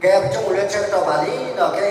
ကဲ ပဆိကမိၣ်လၢဆၢကတီၢ်ဘၣ်လံဒီး ခဲအံၤပကလဲၤဆူပတၢ်ဘူၣ်တၢ်ဘါတၢ်ရဲၣ်တၢ်ကျဲၤဒီးပကစးထီၣ်လီၤ. အဆိကတၢၢ်န့ၣ် ပကနၢ်ဟူဘၣ် တၢ်ဒ့လၢလံာ်စီဆှံကၠိ လၢတၢ်ဒ့တယုၢ်န့ၣ် မ့ၢ်ဝံၤဒီး တၢ်အိၣ်ဖှိၣ်လၢပကအိၣ်ဖျါထီၣ်အခံန့ၣ်န့ၣ် မဲာ်တ့ၢ်မဲာ်တီၢ်ဒီးလံာ်စီဆှံကၠိ တၢ်သီအံၤ ရိတယုၢ်န့ၣ်လီၤ. ကဲ ပနၢ်ဟူဘၣ်တၢ်သီအံၤ တၢ်ဒ့လၢ လံာ်စီဆှံကၠိ ကဲ ပအိၣ်ဖျါထီၣ်အခံ တၢ်သီအံၤ မဲာ်တ့ၢ်န့ၣ်လီၤ, မဲာ်တ့ၢ်မဲာ်တီၢ်ဒီး လံာ်စီဆှံကၠိ ပစံးထီၣ်န့ၣ်လ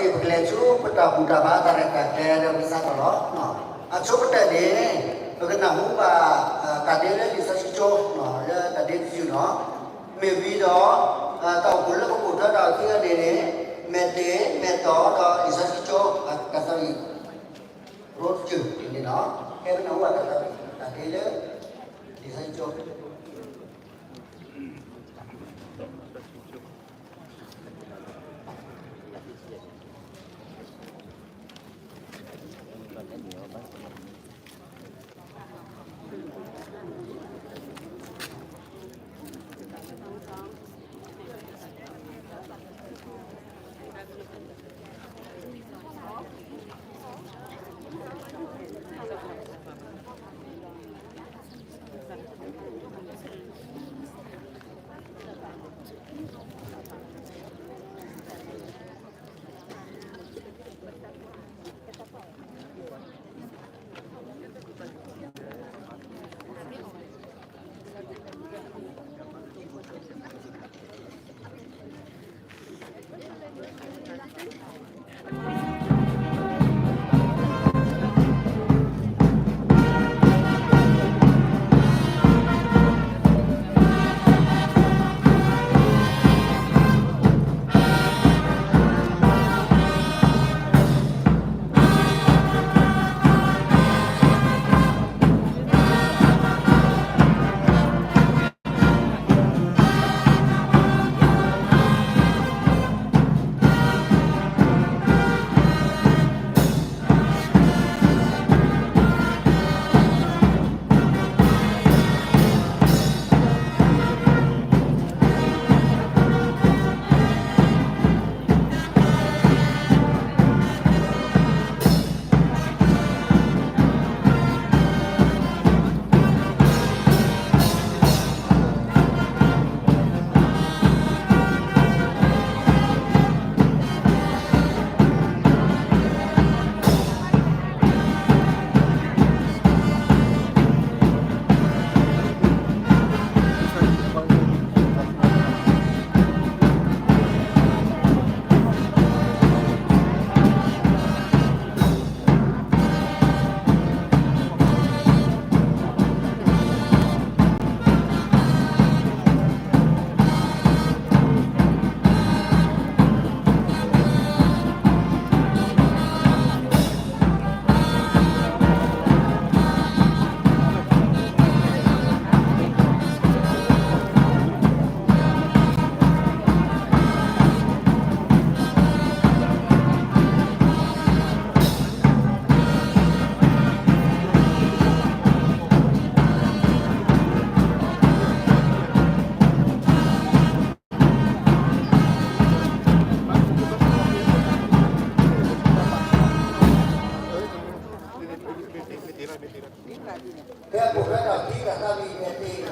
ီ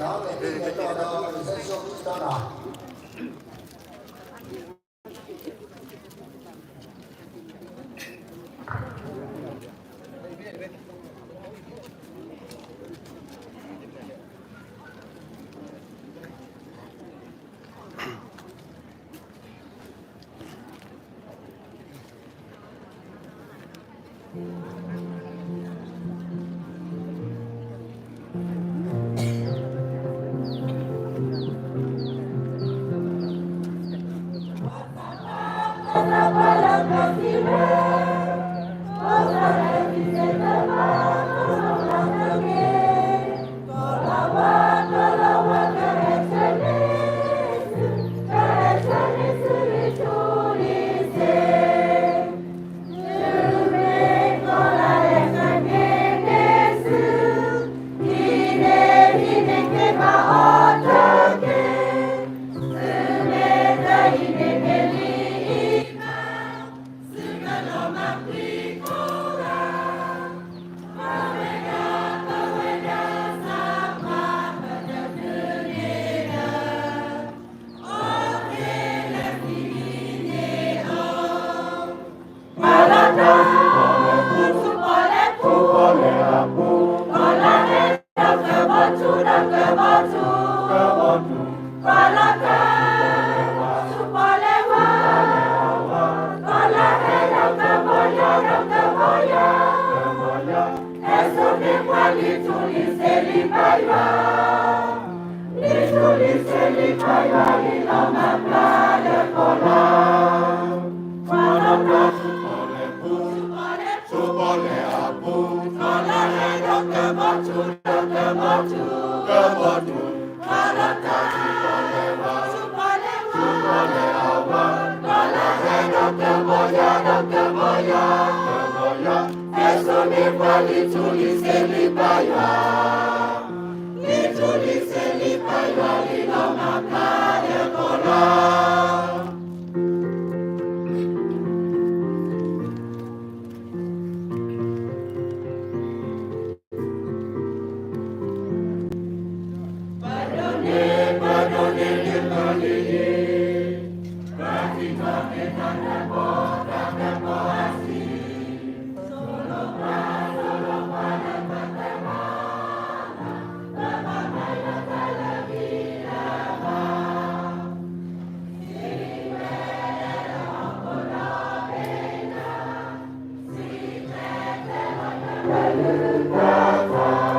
ၤ. ဆိၣ်ဂ့ၤပှၤလံၤထူလံၤစ့လံၤဘါယွၤ, လံၤထူလံၤစ့လံၤဘါယွၤလံၤလီၤမၤဘျါလၢကီၢ်လီၤ. ပှၤလီၤတၢ်ထူၣ်ပီၣ်လဲၣ်ပူၤ, ထူၣ်ပီၣ်လဲၣ်အပူၤ, ပှၤလီၤဟဲဒီးကဘီထူၣ်ဒီးကဘီထူၣ်, ကဘီထူၣ်, ပှၤလီၤတၢ်ထူၣ်ပီၣ်လဲၣ်ဝါ, ထူၣ်ပီၣ်လဲၣ်အဝါ, ပှၤလီၤဟဲဒီးကဘီယၤဒီးကဘီယၤ, ကဘီယၤ,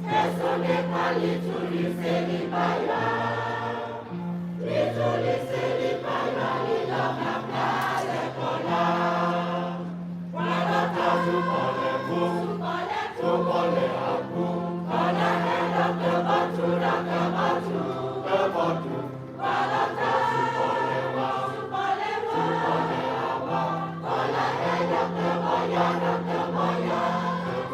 ဟဲဆိၣ်ဂ့ၤပှၤလံၤထူလံၤစ့လံၤဘါယွၤ, လံၤထူလံၤစ့လံၤဘါယွၤလံၤလီၤမၤဘ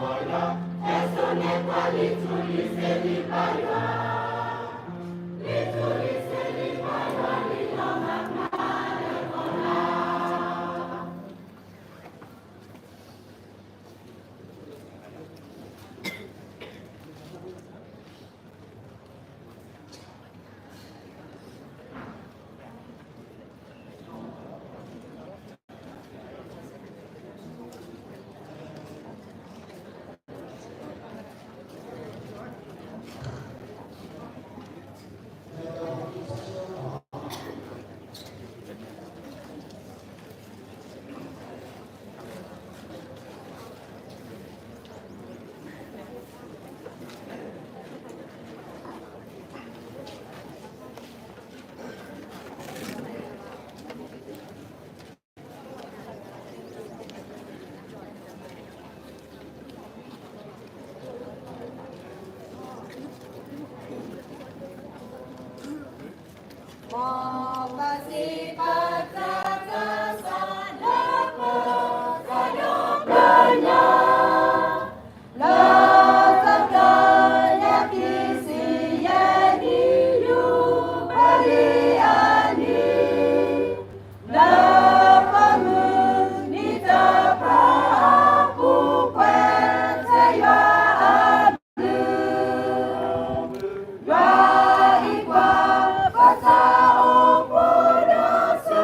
ျါလၢကီၢ်လီၤ.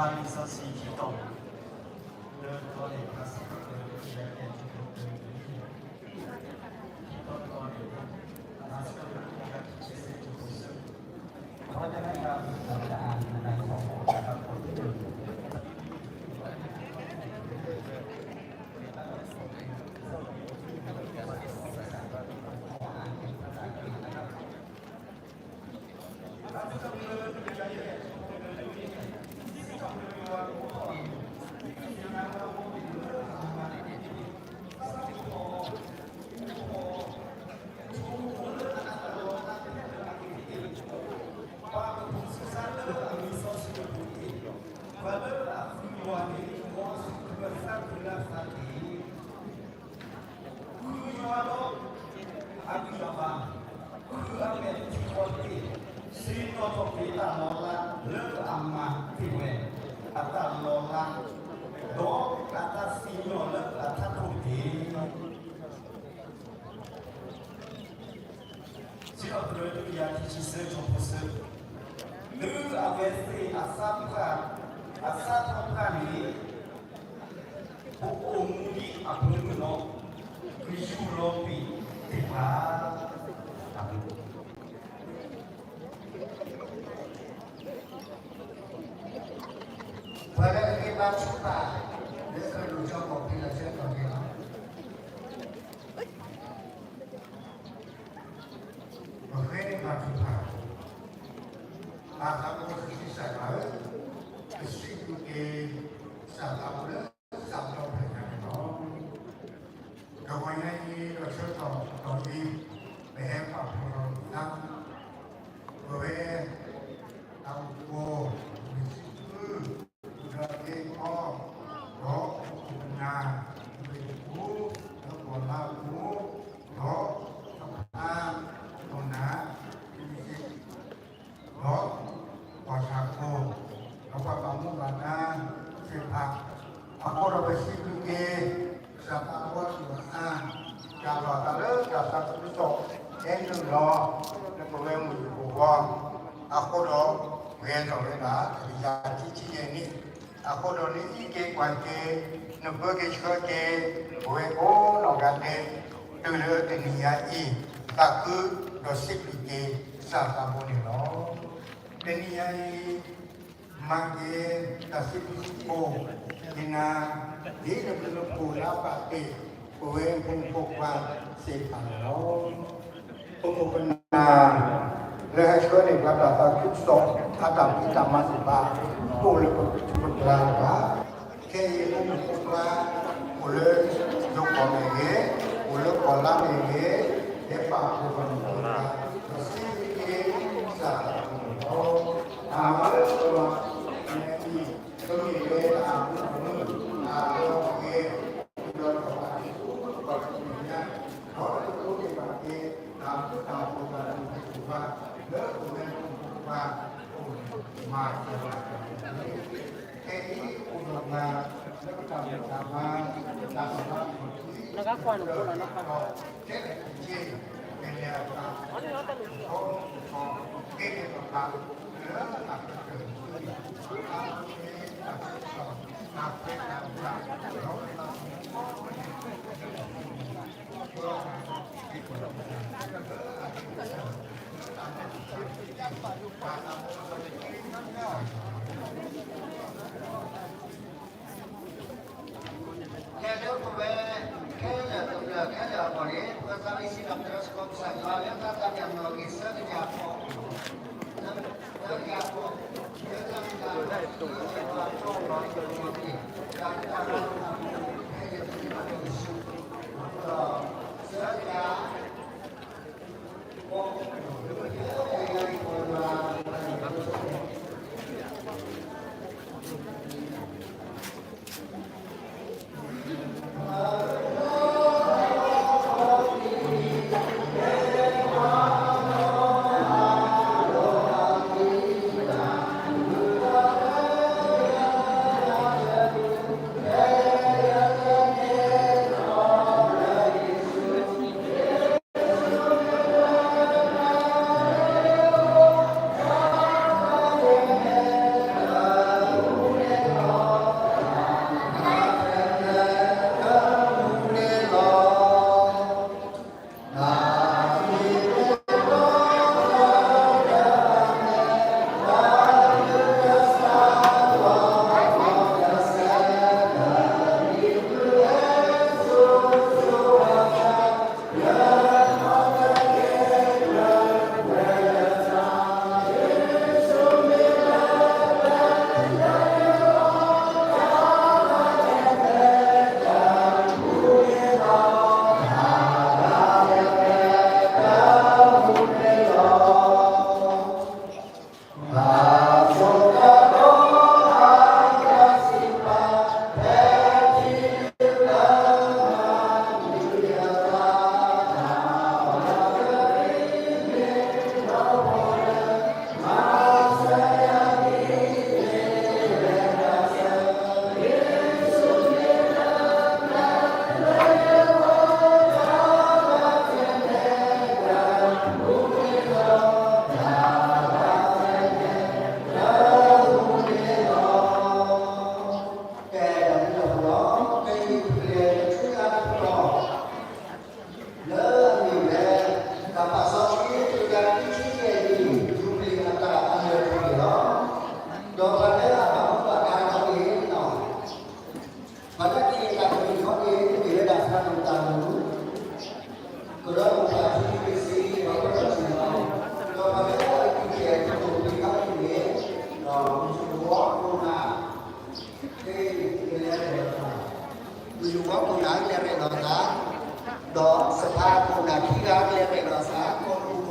လံာ်စီဆှံခံတီၤ, လၢတီၤန့ၣ် တဆၢကတီၢ်လၢယၤကဲၤထူၣ်ဖိတၢ် ပှၤကဖုးဆူစါလၢအမံၤစီဆှံတပူၤန့ၣ်, ပှၤလၢအဃုယွၤန့ၣ် မ်အဃုခၢၣ်သးခုလၢအသးတက့ၢ်. ဃုယွၤဒီး အဂံၢ်အဘါ, ဃုအမဲာ်ထံဃီတက့ၢ်. ဆ့ၣ်နီၤထီၣ်က့ၤတၢ်လီၤလးလၢအမၤတ့ၢ်ဝဲ, အတၢ်လီၤလး, ဒီးအတၢ်စံၣ်ညီၣ်လၢအထးခိၣ်တက့ၢ်. စံးထီၣ်ပတြၢၤ တကယၤခံဆံသၢ ဆၢဖိသၢ, တုၤအဝဲသ့ၣ်အသးဖျါ, အသးထီၣ်ဖျါန့ၣ်, ပအိၣ်မူဒ်အပှၤမုၣ်လီၤ, ကယူၢ်လီၤကွံာ်သ့ၣ်တဖၣ်. ပှၤလၢအဂ့ၢ်ဘါထုကဖၣ် လၢကလူးကၠီကီၢ်ပူၤ လၢဆၢကတီၢ်န့ၣ်လီၤ. ပဃ့ဘါထုကဖၣ်, ပၢ်သးဘိစီဆှံကစၢ်ယွၤဧၢ, ပစံးဘျုးက့ၤ ကစၢ်သးဘိလၢ စးထီၣ်ဖဲညါန့ၣ်လီၤ. ဒီးဂီၤညါအံၤ ဒီးဆၢကတီၢ်အံၤ, ပဟဲပာ်ဖှိၣ်ထီၣ်သး, ပဝဲ တၢ်အိၣ်ဖှိၣ်, မုၢ်ဆံးဖု, ဒီးက့ခီ, ဒီးပခိၣ်ပနၢ်, မ့ၢ်တပူၤ, ဒီးကီၢ်လါပူၤ, ဒီး သဖါ, ခိၣ်နၢ်, မ့ၢ်တပူၤ ဒီး ပှၤဆၣ်ဖိ, ဒီးပှၤဘၣ်မူဘၣ်ဒါသ့ၣ်တဖၣ်, အဃိဒီးပစံးဘျုးက့ၤ ကစၢ်သးဘိအါ, တၢ်လီၢ်သးလၢတၢ်သးခုကစီၣ် ဟဲနုာ်လီၤ လၢပဝဲမုၢ်ယူၢ်ပူၤအဂီၢ်, အဃိဒီး ပှဲၤထီၣ်ဝဲဒၣ် တကယၤခံဆံယဲၢ်နံၣ်, အဃိဒီးနအံးက့ၤကွၢ်က့ၤ, နပၢက့ၤဆှၢက့ၤ ပဝဲကိးနီၢ်ဂၤဒဲး တုၤလၢတနံၤညါအံၤ, သးခုဒီးစံးဘျုးက့ၤကစၢ်သးဘိန့ၣ်လီၤ. တနံၤညါအံၤ မၤက့ၤတၢ်စံးဘျုးစံးဖှိၣ်က့ၤနၤ, ဒ်နဘျုးနဖှိၣ်လၢအပာ်တ့ၢ် ပဝဲဖိမုၣ်ဖိခွါသ့ၣ်တဖၣ်န့ၣ်လီၤ. ပခိၣ်ပနၢ် လၢဟဲဆှၢန့ၢ်ပှၤတၢ်သးခုကစီၣ် အတၢ်ဖံးတၢ်မၤသ့ၣ်တဖၣ် အိၣ်လၢပကထူၣ်ပကျါလၢၤဘၣ်. ခဲအံၤဖိမုၣ်ဖိခွါ အိၣ်လၢယိၤကီၢ်မ့ၢ်ဂ့ၤ, အိၣ်လၢကီၢ်လါမ့ၢ်ဂ့ၤ, ဟဲပာ်ဖှိၣ်ထီၣ်န့ၢ်ပှၤ ဒီးစံးဘျုးက့ၤကစၢ်သးဘိန့ၣ်လီၤ. တၢ်မၤလၢပှၤ နဲအံၤ ကမ့ၢ်ဝဲဒၣ်အမူအမုၢ် အလီၤဂာ် ဒီးပှၤအံၤ ပှၤကမဲာ်ညါ ဒီးပကတိၤန့ၢ်ဘၣ်က့ၤ တၢ်ဘျုးတၢ်ဖှိၣ်တၢ်ဆိၣ်ဂ့ၤဆိၣ်ဝါ လၢပဝဲဖိမုၣ်ဖိခွါ အိၣ်မၤစၢၤဘၣ်တၢ်န့ၣ်တက့ၢ်. ခဲအံၤအိၣ်ဒီးပှၤ လၢပတၢ်ဖံးတၢ်မၤ တၢ်လီၤလး နကကွၢ်နဖိလီၤနကွၢ် ခဲလၢာ်ခဲဆ့ မ့ၢ်လၢအတၢ် ကဲကဲပပၢ် လၢအကတၢၢ် ခဲလၢာ်ပဝဲ ခဲလၢာ်ကဘျၢၣ်ခဲလၢာ်အဂီၢ်န့ၣ် ပသးမ့ၢ်စံးထီၣ်ပတြၢၤစ့ၢ်ကီးကစၢ်ယွၤလၢ တၢ်သးကညီၤက့ၤဆၢကယၤဖိ ဒီးစဖါခိၣ်နၢ်ခံဂၤကလဲၤရဲၣ်လီၤအသး, ကီၢ်ခိၣ်ခိၣ်န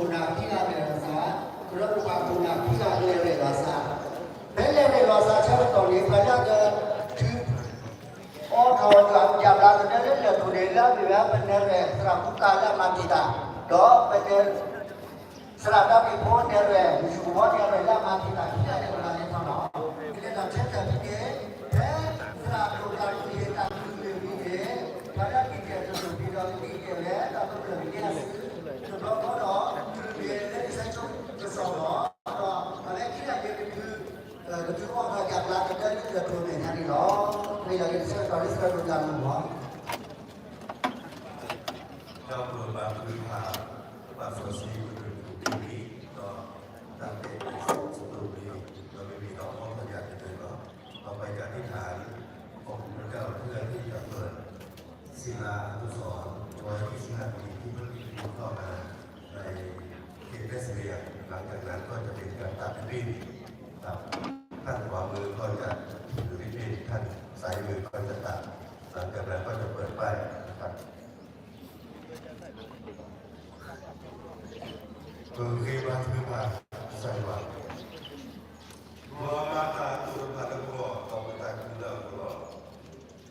ၢ်ခံဂၤကလဲၤရဲၣ်လီၤအသး, ကရၢခိၣ်ခိၣ်နၢ်ခံဂၤကလဲၤရဲၣ်လီၤအသး, ဖဲလဲၤရဲၣ်လီၤအသးဆၢကတီၢ်န့ၣ် ပှၤလၢကထုး အိးထီၣ်ယွၤအမံၤယွၤဘျါကတၢၢ်လၢလၢၢ်ခိၣ်န့ၣ် လၢအမ့ၢ်ဝဲပနဲၣ်ရဲၣ်သရၣ်ကူကၤလၢအမၤတံာ်တာ်, ဒီးပနဲၣ် သရၣ်ဒၣ်ဝံၣ်ဖိနဲၣ်ရဲၣ်, မုၢ်ယူၢ်ကဝီၤနဲၣ်ရဲၣ်လၢအမၤတံာ်တာ်ခံဂၤန့ၣ် ပှၤလဲၤထီၣ်လီၤ. ကလဲၤထီၣ်ထဲတၢ်ဖဲန့ၣ်, ဖဲသရၣ်ဒိၣ်တၢ်လုၢ်ဟ့ၣ်တၢ်လုၢ်လၢ်ဝံၤန့ၣ်, ပှၤလၢအက့ၤကဲၣ်တရိးဖံဒီးကသံကဲၣ်ဝဲတၢ်ပညိၣ်န့ၣ်အစု, တဘျီဃီဒီး တုၤလၢလၢကစၢ်ကစီၣ်လီၤ, ဒီးပှၤလၢခံဂၤယဲၢ်ကထုး ကထုးအီၣ်ထီၣ်ယၣ်ကျါကတၢၢ်လၢလၢၢ်ခိၣ်မဲာ်ညါန့ၣ်လီၤ. မ့ၢ်လီၤက့ၤကစၢ်ကစီၣ်လၢသရၣ်ဒိၣ်တၢ်လုၢ်လီၤ. ဒီးပဘၣ်ထုကဖၣ် ပဘၣ်စီဆှံပဒိၣ်ထူၣ်က့ၤလံ, ဒီးတၢ်ပဲာ်တၢ်စံးစိၤဒိၣ်န့ၣ်, ဒီးမ့မ့ၢ်ဒီးအီၣ်ထီၣ်ယၣ်ကတၢၢ်လီၤ. ဒီးပှၤယၣ်တ့ၢ်တၢ်လံ, ပကမၤတၢ်အီၤတဂၤတဂၤလၢ စံးလၤအဒိၣ်စီၣ်, ပှၤယစံးလၤပှၤကံၤ ပကံၤထီၣ်မၤ ในเคเบิลสเวียร์ หลังจากนั้นก็จะเป็นการตัดริบบิ้น ตัดขั้นขวามือก็จะถือริบบิ้น ท่านซ้ายมือก็จะตัด หลังจากนั้นก็จะเปิดป้ายนะครับ ပဂ့ၤဘါထုကဖၣ် ကစၢ်ယွၤ, ယွၤမၤတၢ်အသိၣ်တဖၣ်လၢပဂီၢ် ဒီးပတၢ်ကူၣ်လၢအဂီၢ်လီၤ.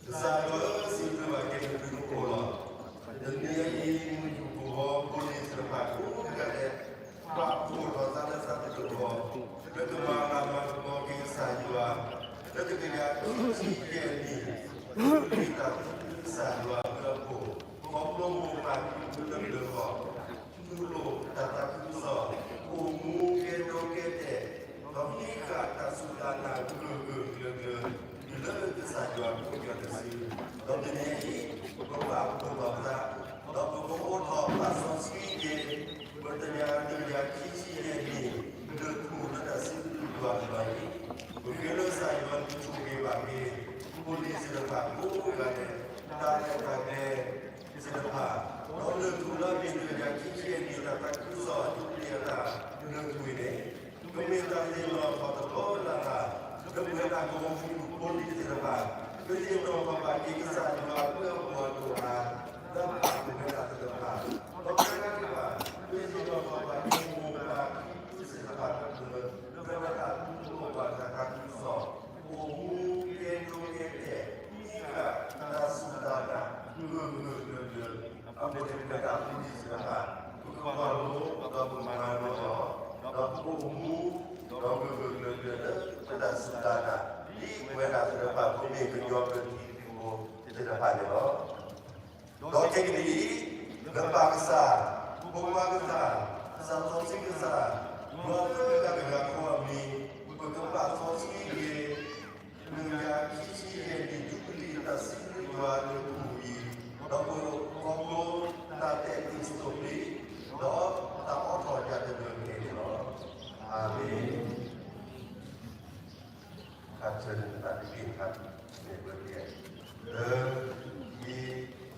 ကစၢ်ယွၤဧၢ, စံးဘျုးဘၣ်က့ၤနသုနအိၣ်လီၤ. တနံၤအံၤ မုၢ်ယူၢ်ကဝီၤဖိလံၤသ့ၣ်တဖၣ်ကိးဂၤဒဲး ပာ်ဖှိၣ်ထီၣ်သးလၢသးတကပီၤ လၢကမၤလၤမၤကပီၤက့ၤကစၢ်ယွၤ လၢတကယၤခံဆံယဲၢ်နံၣ် လၢတၢ်သးခုကစၢ်ယွၤအဘျုးအဖှိၣ် ခီဖျိမိၢ်ပၢ်ဖံဖုလၢပျၢၤအဂီၢ် တူၢ်လိာ်တၢ်သးခုကစီၣ် အိၣ်မူကဲဒိကဲတဲာ် ဒီးဟံးဃာ်တၢ်စူၢ်တၢ်နာ်ဂၢၢ်ဂၢၢ်ကျၢၤကျၢၤ တုၤလၢကစၢ်ယွၤကိးကၤတစု, ဒီးတနံၤအံၤ ပဘၣ်ဖှိၣ်ထီၣ်သး ဒီးပကအိးထီၣ်ပာ်စီဆှံက့ၤ ပတကယၤခံဆံယဲၢ်နံၣ် လၢထူၣ်လၢတၢ်စံးဘျုးယွၤတဘျီအံၤ, ပဃ့လၢကစၢ်ယွၤကဆိၣ်ဂ့ၤဘၣ်က့ၤ ဖိလံၤသ့ၣ်တဖၣ်ကိးဂၤဒဲး တၢ်ရဲၣ်တၢ်ကျဲၤ သ့ၣ်တဖၣ်, ဒီးလၢထူၣ်လၢအမ့ၢ်တကယၤခံဆံယဲၢ်နံၣ် တၢ်သးခုကစီၣ်အဒုးတ့ၢ်အတၢ်လုၢ်ထူၣ်အံၤန့ၣ်, ပမ့ၢ်တၢ်သ့ၣ်နီၣ်ထီၣ်တဘျီလၢ်လၢ် လၢပဝဲဒၣ်ကဝီၤမုၢ်ယူၢ်ဖိလံၤသ့ၣ်တဖၣ်, ပသ့ၣ်နီၣ်ထီၣ်ဘၣ်က့ၤကစၢ်ယွၤအဘျုးအဖှိၣ်အဒိၣ်အါ လၢပဝဲဒၣ်သ့ၣ်တဖၣ်, ဒီးပဝဲဒၣ်သ့ၣ်တဖၣ် ပသ့ၣ်နီၣ်ထီၣ်ဘၣ်က့ၤမိၢ်ပၢ်ဖံဖုသ့ၣ်တဖၣ်လၢ လၢပဝဲဒၣ်တူၢ်လိာ်ဘၣ်တၢ်သးခုကစီၣ် အိၣ်မူကဲဒိကဲတဲာ် ဟံးဃာ်တၢ်စူၢ်တၢ်နာ် ဂၢၢ်ဂၢၢ်ကျၢၤကျၢၤ, အဃိန့ၣ်ပဝဲဒၣ်ဖိလံၤသ့ၣ်တဖၣ် ပကကွၢ်လိ ဒီးပမၤလိအီၤ, ဒီးပကအိၣ်မူ ဒီးဂၢၢ်ဂၢၢ်ကျၢၤကျၢၤလၢပတၢ်စူၢ်တၢ်နာ် ဒ်ပဝဲဒၣ်သ့ၣ်တဖၣ် ပမ့ၢ်ကညီဘျၢထံဖိသ့ၣ်တဖၣ်န့ၣ်လီၤ. ဒီးခဲကနံၣ်အံၤ လၢပၢ်ကစၢ်, ဖိခွါကစၢ်, သးစီဆှံကစၢ်, ယွၤလၢတဂၤတဂၤဃီအမံၤ, ပကပာ်စီဆှံက့ၤ တကယၤခံဆံယဲၢ်နံၣ် ယူဘလံၤတၢ်စံးဘျုးယွၤလၢထူၣ်အံၤ, ဒီးပခီဖျိတၢ်တဲာ်သူၣ်စိၣ်ပျံၤ, ဒီးတၢ်အိးထီၣ်ယၣ်တဘျၢၣ်န့ၣ်လီၤ. အၤမ့ၣ်. ခါဆၢနတၢ်တက့ၢ်ခါ မ့ၢ်ဘၢတက့ၢ်, တၢ,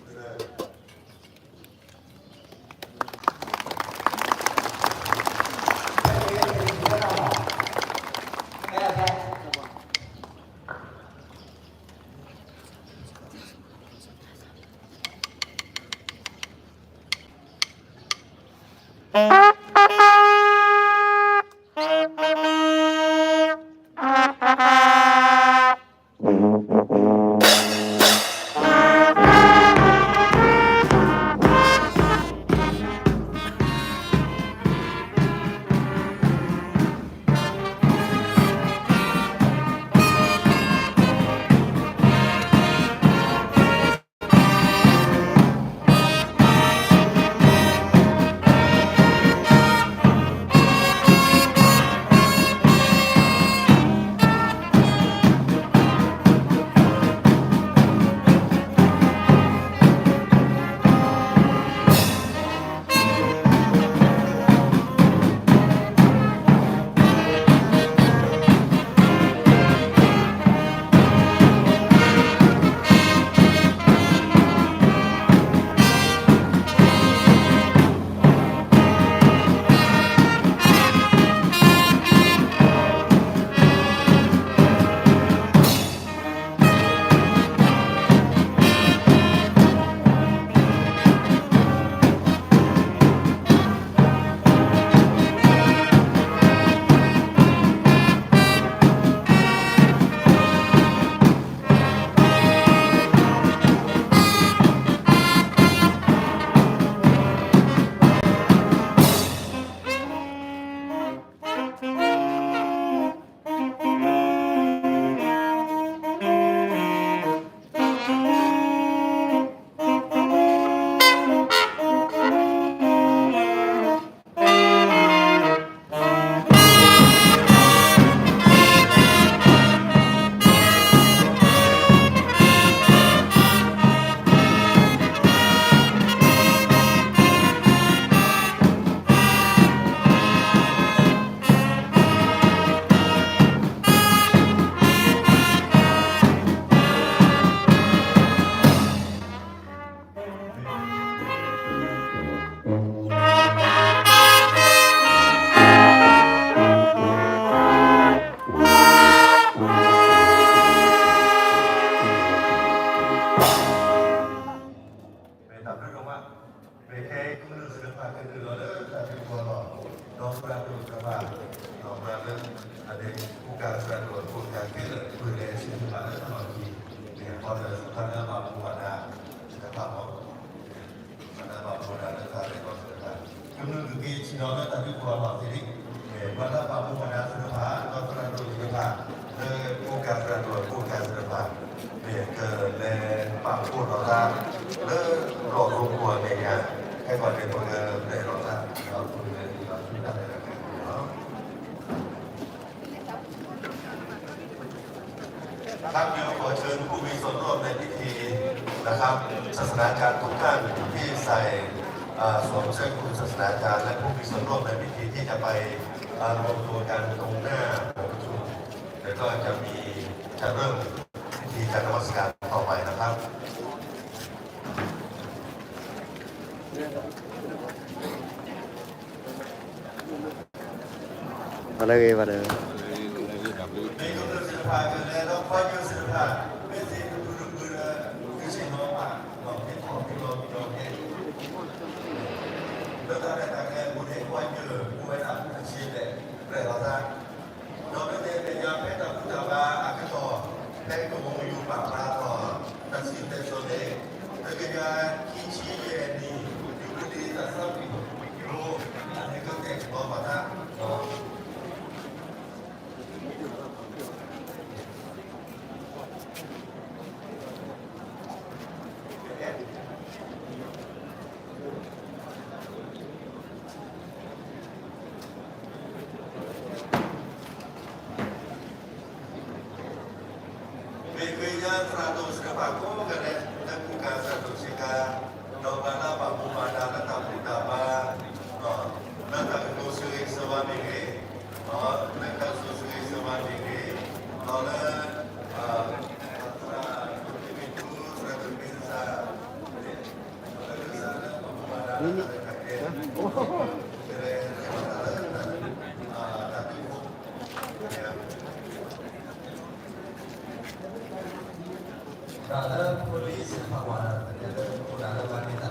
ခံ, သၢ. မ့ၢ်ထဲကမျၢၢ်သ့ၣ်တဖၣ်ကနုာ်လီၤလၢတၢ်ဒုးကီၢ်လီၤ, ဒီးသရၣ်ဒိၣ်သ့ၣ်တဖၣ်, ဒီးမၤလၢ အန့ၣ် ကိးကးသရၣ်ဒိၣ်အဖိအဂၤခဲလၢာ် ပှဲၤလၢဆံးဆံးဘၣ်လၢတၢ်လီၢ်ခံ, မ့ၢ်အဃိဒီး သ့ၣ်တဖၣ်လၢအဘၣ်မူဘၣ်ဒါသ့ၣ်တဖၣ်အဂီၢ်, ဘၣ်တၢ်ဘၣ်မူဘၣ်ဒါလၢတၢ်ရဲၣ်တၢ်ကျဲၤသ့ၣ်တဖၣ်, ကမျၢၢ်ကက့ၤဆ့ၣ်နီၤလၢတၢ်ဒုးကီၢ်လီၤသ့ၣ်န့ၣ်, မ့ၢ်ပှၤလၢအဘၣ်မူဘၣ်ဒါသ့ၣ်တဖၣ် ဒီးသရၣ်ဒိၣ်သ့ၣ်တဖၣ်, လၢကိးကးသရၣ်ဒိၣ်အဖိအဂၤသ့ၣ်တဖၣ်, မ့ၢ်ကလဲၤပာ်ဖှိၣ်ထီၣ်သး လၢလီၢ်ရိပူၤအမဲာ်ညါ, ခဲကီးန့ၣ် ပကလဲၤထီၣ်သး ဒီးပကလဲၤထီၣ်သးလၢတၢ်ဒုးကီၢ်လီၤ. ครับ เดี๋ยวขอเชิญผู้มีส่วนร่วมในพิธีนะครับ ศาสนาจารย์ทุกท่านที่ใส่ เอ่อ สวมเสื้อคลุมศาสนาจารย์ และผู้มีส่วนร่วมในพิธีที่จะไป เอ่อ รวมตัวกันตรงหน้าหอประชุม แล้วก็จะมี จะเริ่มพิธีการนมัสการต่อไปนะครับ အလၢဂ့ၤဘၣ်ဒီး ဒီးမ့ၢ်သ့ၣ်ညါဖဲတၢ်ဘူၣ်တၢ်ဘါအကတီၢ် ဖဲကမူယူၤပာ်ဖျါထီၣ် တၢ်စံၣ်တဲၤတဲလီၤန့ၣ် တကယၤခံဆံယဲၢ်နံၣ် ယူၤဘလံၤတၢ်သဘျ့ အန့ၣ်ကတဲာ်ကတီၤဘၣ်တၢ် မ့ၢ်ကွဲးညါသရၣ်ဒိၣ်သ့ၣ်တဖၣ်ကိးဂၤဒဲး လၢပူၤကၤသရၣ်ဒိၣ်ဆ့ကၤ ဒီးပှၤလၢအဘၣ်မူဘၣ်ဒါလၢတၢ်ဘူၣ်တၢ်ဘါ လၢတၢ်ကတိၤဆၢဂ့ၤဆၢဝါမ့ၢ်ဂ့ၤ, လၢတၢ်ကတိၤဆၢဂ့ၤဆၢဝါမ့ၢ်ဂ့ၤ, ဒီးလၢ သရၣ်ဒိၣ်မ့ၢ်တူ သရၣ်ဒိၣ်မ့ၢ်သ တၢ်လၢ police သ့ၣ်တဖၣ် လၢခိၣ်နၢ်လၢမၤန့ၢ်တၢ်